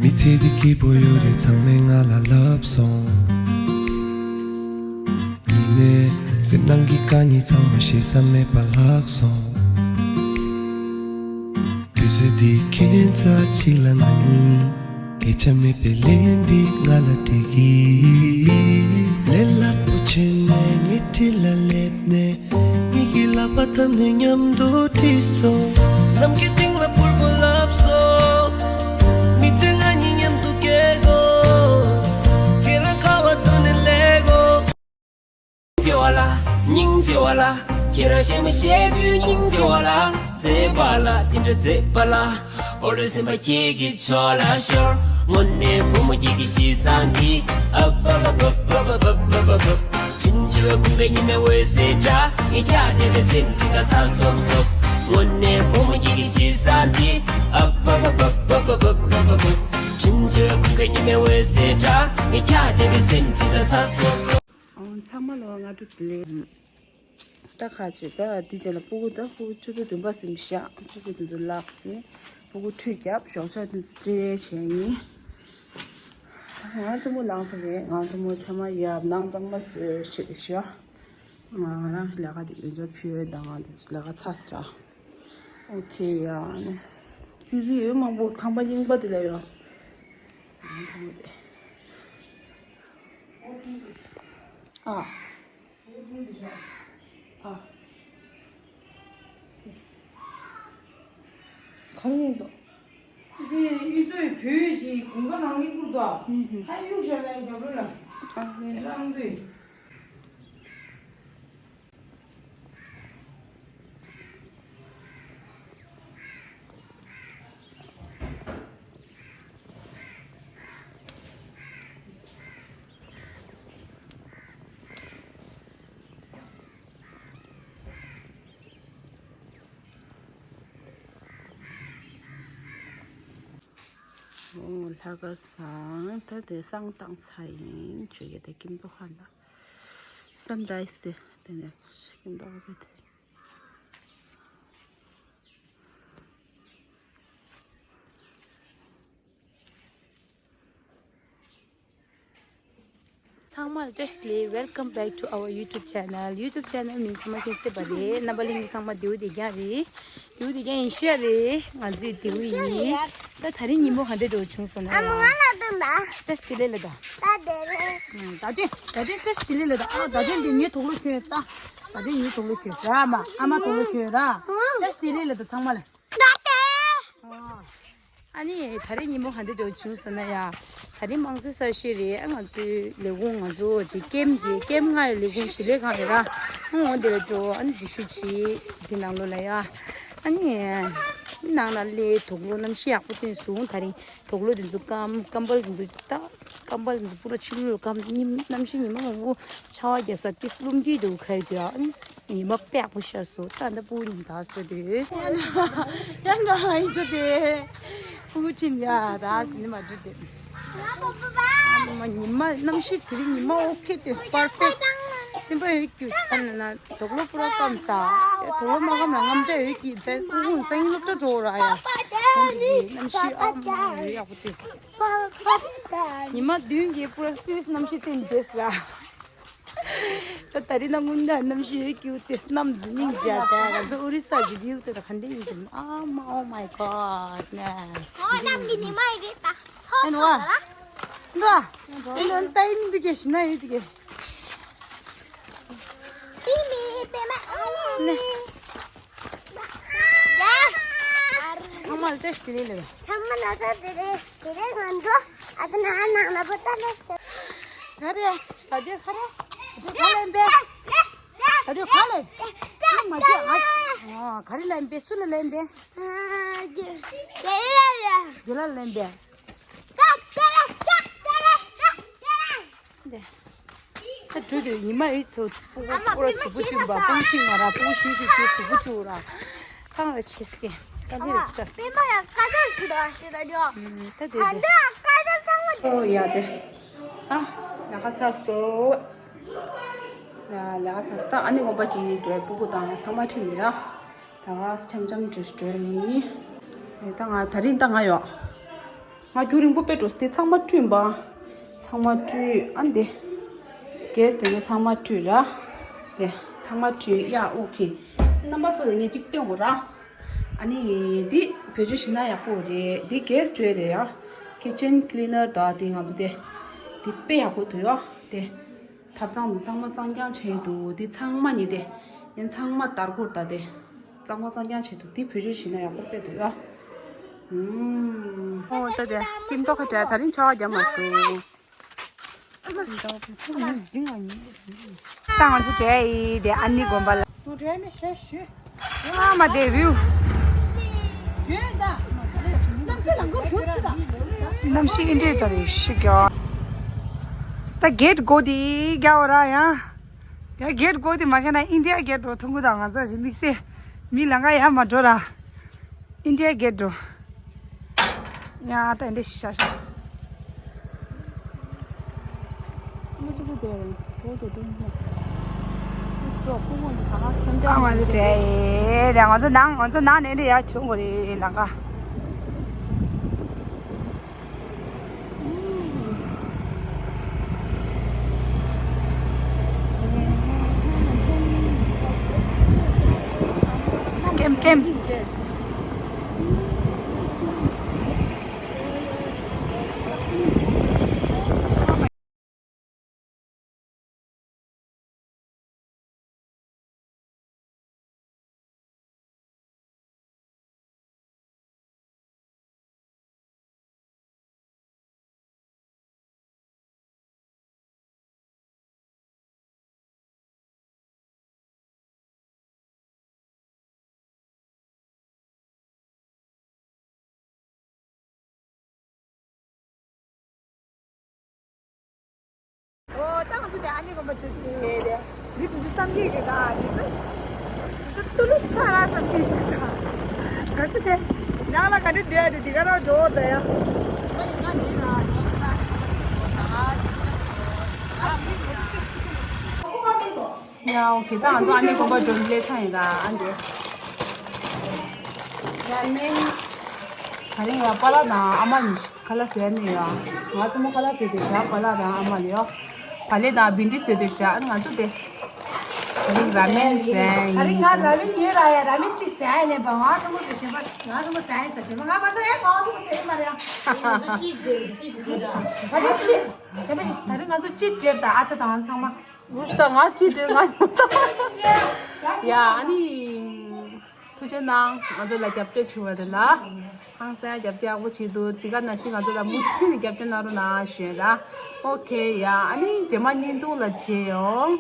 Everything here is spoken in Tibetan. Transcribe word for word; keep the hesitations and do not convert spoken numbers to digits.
མི་ཚེ་འདི་སྐྱིད་པོ་ཡོད་རེད། ཚང་མས་ང་ལ་ལབ་སོང་། ཉི་མས་སེམས་ནང་གི་དཀའ་ངལ་ཚང་མ་ཤེས་ས་མེད་པ་ལྷག་སོང་། དུས་ཚོད་འདི་ཁྱད་མཚར་ཅིག་ལ་ང་གཉིས། སྐད་ཆ་མེད་པའི་ལན་འདི་ང་ལ་སྤྲད་གི། ལས་སླ་པོ་བྱས་ནས་ངའི་འཁྲིས་ལ་སླེབས་ནས། ངེད་ཀྱི་ལག་པ་བརྡབས་ནས་མཉམ་དུ་ཁྲིད་སོང་། ནམ་མཁའི་སྟེང་ལ་འཕུར་དགོས་ལབ་སོང་། མི་ཚེ་ང་གཉིས་མཉམ་དུ་སྐྱེལ་དགོས། ཁྱེད་རང་ཁ་བ་བཏོན་ནས་སླེབས་དགོས། སྙིང་རྗེ་བ་ལ། སྙིང་རྗེ་བ་ལ། ཁྱེད་རང་བཤད་མ་ཤེས་དུས་སྙིང་རྗེ་བ་ལ། མཛེས་པ་ལ། དེ་འདྲ་མཛེས་པ་ལ། འོ་རེ་སེམས་པ་ཁྱེད་ཀྱི་ཕྱོགས་ལ་ཤོར། དངོས་གནས་བུ་མོ་ཁྱེད་ཀྱི་གཤིས་བཟང་འདི། ཨབ་ཨབ་ཨབ་ཨབ། དྲིན་ཆེ་བའི་ཀུན་དགའ་ཉི་མའི་འོད་ཟེར་འདྲ། ངའི་འཁྱག་བསྡད་པའི་སེམས་ཅན་ལ་ཚ་སོབ་སོབ། དངོས་གནས་བུ་མོ་ཁྱེད་ཀྱི་གཤིས་བཟང་འདི། ཨབ་ཨབ་ཨབ། དྲིན་ཆེ་བའི་ཀུན་དགའ་ཉི་མའི་འོད་ཟེར་འདྲ། ངའི་འཁྱག་བསྡད་པའི་སེམས་ཅན་ལ་ཚ་སོབ་སོབ། ཨང་། ཚང་མ་ལ་སྔ་དྲོ་བདེ་ལེགས། ད་ཁ་ཅིག་ད་དེ་རྗེས་ལ་སྤུ་གུ་ད་སྤུ་གུ་བཅུ་དང་བདུན་པ་ཟིན་བཞག་སྤུ་གུ་དེ་ཚོ་བརླགས་ཏེ་སྤུ་གུ་ཁྲུས་བརྒྱབ། ཞོགས་ཇ་དེ་ཚོ་སྤྲད་བྱས་ཡིན། ང་རྩེད་མོ་ལངས་ཚར་རེད། ང་རྩེད་མོ་ཆ་མ་ཡབ་ནང་གཙང་མ་བཟོས་བྱས་ཏེ་བཞག་ང་རང་ལས་ཀ་དེ་ཡོན་ཆབ་ཕུལ་ཡོད། ད་ང་དེ་ཚོ་ལས་ཀ་ཚར་ཟེར། ཨོ་ཁེ་ཡ་ནི། ཙི་ཙི་ཡོད་མང་པོ་ཁང་པ་རྙིང་པ་དེ་ལ་ཡོད། ང་ཚང་མ་དེ། ཨ། ཨ། ག་རེ་ཡིན་འདུག་འདི་གཡུ་མཚོའི་བུ་ཅིག་དགུན་ཁ་ནང་གི་བསྐུར་འདུག་ཧུམ་ཧུམ། ཧ་གཡུག་བཞག་པའི་རྒྱབ་ལོགས་ལ། ཨ་ནི། རང་དུས། ཨོ་ལྷག་དཀར་བཟང་། ད་དེ་བསང་བཏང་ཚར་ཡིན། ཆོས་རྒྱལ་དེ་ཀིམ་པོ་ཧ་ལ་སན་རའི་སི་དེ་དེ་ནས་ཀིམ་པོ་ཧ་ལ་དེ། ཚང་མ་ལ་བཀྲ་ཤིས་བདེ་ལེགས། Welcome back to our YouTube channel. YouTube channel མིང་ཚང་མ་མཁྱེན་གསལ་པ་རེད། རྣམ་པ་གླིང་གི་ཚང་མ་བདེ་པོ་བདེ་རྐྱང་རེད། བདེ་པོ་བདེ་རྐྱང་ཡིན་ཤག་རེད། ང་ཚོས་བདེ་པོ་ཡིན། ད་ད་རིང་ཉིན་མོ་ག་འདྲ་འགྲོ་བྱུང་སོང་ན་ཡ། ཨ་མ་ང་ལ་སྟོན་པ། བཀྲ་ཤིས་བདེ་ལེགས་ལ་ད། ད་བདེ་ལེགས། ད་དེ་ད་དེ་བཀྲ་ཤིས་བདེ་ལེགས་ལ་ད། ཨ་ད་དེ་འདི་ངའི་དུག་ལོག་གྱོན་ད། ད་དེ་ངའི་དུག་ལོག་གྱོན་ར། མ་ཨ་མ་དུག་ལོག་གྱོན་ར། བཀྲ་ཤིས་བདེ་ལེགས་ལ་ད་ཚང་མ་ལ། ཨ་ནི་ད་རེས་ཉིན་མོ་ག་འདྲ་འགྲོ་བྱུང་ཟེར་ན་ཡ། ད་རེས་དམངས་གཙོའི་གསར་ཤོག་རེད། ཨ་ང་ཚོའི་ལས་ཁུངས་ང་ཚོ་ཅིག་ཀེམ་གྱི་ཀེམ་ལྔ་ཡི་ལས་ཁུངས་ཞིང་ལས་ཁང་རེད་ར། ཨ་འོ་འདི་ལ་འགྲོ། ཨ་ནི་འཛུལ་ཞུགས་བྱེད་འདི་ནང་ལོགས་ལ་ཡ། ཨ་ནི་ནང་ན་སླེབས། དུག་ལོག་གནམ་གཤིས་ཡག་པོ་ཐོན་སོང་། ད་རིང་དུག་ལོག་འདི་ཚོ་སྐམ། ཀམ་པལ་འདི་ཚོ་ད། ཀམ་པལ་འདི་ཚོ་པུ་ར་ཕྱི་ལོགས་སྐམ། ཉི་གནམ་གཤིས་ཉི་མ་མང་པོ་ཆར་པ་རྒྱག་ས་ཏིས་རླུང་མཁྲིས་འདུག་ཁ་ཡོད་དེ། ཨ་ནི་ཉི་མ་དཔེ་ཡག་པོ་ཤར་སོང་། ད་ད་སྤུ་གུ་ཉིན་ད་སྤྲོ་དེ། ཡང་ན་ཡང་ན་ཡིན་ཆོ་དེ། སྤུ་གུ་ཁྲིད་ཡ་ད་ཟིན་མ་འགྲོ་དེ། ཨ་མ་ཉི་མ་གནམ་གཤིས་དེ་རིང་ཉི་མ་ཨོ་ཁེ་དེ་པར་ཕེག་སེམས་པ་ཡོད་ཀྱི་ཁ་ན་ན་དུག་ལོག་པུ་ར་སྐམ་ས། དུག་ལོག་མ་སྐམ་ན་རྔམ་སྐྲག་ཡོད་ཀྱི། ད་སྤུ་གུ་སང་ཉིན་སློབ་གྲྭ་འགྲོ་ར་ཡ། གནམ་གཤིས་ཨ་མ་ཡོད་ཡག་པོ་དེ། ཉི་མ་བདུན་གྱི་པུ་ར་སུད་སི་གནམ་གཤིས་བསྟན་བསྡད་ཟེར། ད་ད་རིང་ན་སྔོན་ན་གནམ་གཤིས་སྐྱིད་པོ་དེ་གནམ་འཛིན་ཡིན་བྱས། ད་ང་ཚོ་ཨོ་རི་ས་ཞིག་ཡུལ་དེ་ད་ག་འདྲ་ཡིན་གྱི། ཨ་མ། Oh my God, nice. ཨོ་གནམ་གྱི་ཉི་མ་ཡི་རེད་ད། ཚོགས་ཨེ་ནོ་ཨ། ཚོགས་ཨེ་ནོ་ཨ། ཨེ་ནོ་ཨ་ད་ཡིན་འདི་གས་ཤི་ན་ཡོད་འདི་གས། པི་མི་པེ་མ་ཨེ་ནི། ཚང་མ་ལ་བཀྲ་ཤིས་བདེ་ལེགས་ལབ། ཚང་མ་ལ་བཀྲ་ཤིས་བདེ་ལེགས། དེ་རིང་ང་ཚོ་ཨ་ད་ན་ནང་ལ་པོ་ཏ་ལ་ཆ། ག་རེ། ད་དེ་ག་རེ། ད་དེ་ག་ལེན་པས། ད་དེ་ག་ལེན། ཨ་མ་ཅི་ཨ། ཨ་ག་རེ་ལེན་པས། སུ་ལ་ལེན་པས། ཨ་དེ་དེ་ལ་ལེན་པས། ད་འགྲོ་དུས་ཉི་མ་ཡི་ཚོ་སྤུ་གུ་སྤུ་ར་གཟུགས་པོ་བཅུག་པ། སྤུ་གུ་གཅིག་མ་ར་སྤུ་གུ་བཞི་བཞི་བཞི་གཟུགས་པོ་བཅུག་ར། ཁང་ར་ཆེ་སྐད་ད་ལི་ར་ཆེ་ད། པེ་མ་ཡ་ཀ་ཅར་ཆུ་ད་ཤི་ད་ཇོ། ད་དེ་ད་དེ་འདི་ཀ་ཅར་ཚང་མ། ཨོ་ཡ་དེ། ཨ་ལས་ཀ་ཚར་སོང་། ལས་ཀ་ཚར་སོང་། ད་ཨ་ནི་དགོན་པ་གི་འགྲོ་སྤུ་གུ་དང་ཚང་མ་ཁྲིད་ནི་ར། ད་ང་འཆམ་འཆམ་འགྲོ་འགྲོ་ནི། ད་ང་ད་རིང་ད་ང་ཡོད། ང་རྒྱུན་རིང་པོ་དཔེ་འགྲོ་སྟེ་ཚང་མ་བཀྲུས་པ། ཚང་མ་བཀྲུས་ཨ་འདི། གེས་དེ་ནས་ཚང་མ་བཀྲུས་ར། དེ་ཚང་མ་བཀྲུས་ཡ་ཨོ་ཁེ། རྣམ་པ་ཚོ་ལ་ངས་གཅིག་སྟོན་དགོས་ར། ཨ་ནི་འདི་བེད་སྤྱོད་བྱེད་ན་ཡག་པོ་རེད། འདི་གེས་སྤྲོས་རེད་ཡ། ཁི་ཆེན་ཀི་ལི་ནར་དང་དེ་ང་ཚོ་དེ། འདི་དཔེ་ཡག་པོ་འདུག་ཡ། དེ། ཐབ་ཚང་དུ་གཙང་མ་གཙང་རྐྱང་བྱས་འདུག་འདི་ཚང་མ་ཉིད་དེ། ཡན་ཚང་མ་དར་གོར་ད་དེ། གཙང་མ་གཙང་རྐྱང་བྱས་འདུག་འདི་བེད་སྤྱོད་བྱེད་ན་ཡག་པོ་དཔེ་འདུག་ཡ། ཨུམ། ཨོ་ད་དེ། ཀིམ་ཏོག་ཁ་བྲལ་ད་རིང་ཆར་པ་བརྒྱབ་མ་སོང་། ད་ང་ཚོ་བྲལ་ཡི་དེ་ཨ་ནི་དགོན་པ་ལ། ཨ་མ་དེ་བིའུ། གནམ་གཤིས་ཨིན་འདྲེ་ལྟར་ཞིག་ཡོད། ད་གེ་ཊི་སྒོ་དེ་རྒྱག་འོ་ར་ཡ། ཡ་གེ་ཊི་སྒོ་དེ་མ་རྒྱག་ན་ཨིན་ཌི་ཡ་གེ་ཊི་འགྲོ་ཐུབ་གི། ད་ང་ཚོ་ཞིག་དམིགས་བསལ་མི་ལང་ཀ་ཡ་མ་འགྲོ་ར། ཨིན་ཌི་ཡ་གེ་ཊི་འགྲོ། ཡ་ད་འདི་ཤ་ཤ། ཨ་མ་ལི་དྲའི་ར། ང་ཚོ་ནང་ང་ཚོ་ནང་ནས་འདི་ཡ་ཐོན་དགོས་རེད་ལང་ཀ། ཀེམ་ཀེམ། ཨོ་ད་ང་ཚོ་དེ་ཨ་ནི་དགོན་པ་ཚོ་དེ་རེད། མི་དེ་ཚོ་བསམ་གྱི་གི་ག་དེ་ཚོ་དེ་ཚོ་ཏུ་ལུ་ཚ་ར་བསམ་གྱི་གི་ག། ང་ཚོ་དེ་ནང་ལ་ག་འདྲ་བསྡད་ཡ་དེ་དེ་ག་རང་འགྲོ་འོ་ད་ཡ། ཡ་ཨོ་ཁེ། ད་ང་ཚོ་ཨ་ནི་དགོན་པ་འགྲོ་སླེབས་ཚར་ཡིན་ད། ཨ་འདི་ར་མེན། ད་རིང་ཡ་པཱ་ལགས་དང་ཨ་མ་གཉིས་ཁ་ལག་ཟས་ནས་ཡ། ང་ཚོ་མོ་ཁ་ལག་ཟས་དེ་བཞག་པཱ་ལགས་དང་ཨ་མ་ལ་ཡ། བ་ལེ་དང་བིན་ཌི་ཟས་དེ་བཞག་ཨ་ནི་ང་ཚོ་དེ། ད་རིང་ར་མེན་ཟས་ཡིན། ད་རིང་ང་ར་མེན་ཉོས་ར་ཡ། ར་མེན་གཅིག་ཟས་ཡ་ལེན་པ། ང་ཚོ་མོ་དེ་གཞན་པ་ང་ཚོ་མོ་ཟས་ཡིན་ཟ་གཞན་པ་ང་མ་ཟ་ཡ། ང་ཚོ་མོ་ཟས་ཡིན་མ་རེད་ཡ། ད་རིང་གཅིག་ད་རིང་ང་ཚོ་གཅིག་སྦྲེལ་ད་ཨ་ཅག་དང་ཚང་མ། ངུ་ཤི་ད་ང་ཅི་དྲན་ང་ཉོ་ད། ཡ་ཨ་ནི། ཐུགས་རྗེ་གནང་། ང་ཚོ་ལ་རྒྱབ་སྐྱོར་བྱུང་བ་དེ་ལ། ཧང་སང་རྒྱབ་སྐྱོར་ཡག་པོ་བྱེད་འདུག་དེ་ག་ནང་བཞིན་ང་ཚོ་ལ་མུ་མཐུད་ནས་རྒྱབ་སྐྱོར་གནང་རོགས་གནང་ཞུ་ཡ་ད། ཨོ་ཁེ། ཡ་ཨ་ནི་རྗེས་མ་བརྙན་ཐུང་ལ་མཇལ་ཡོང་།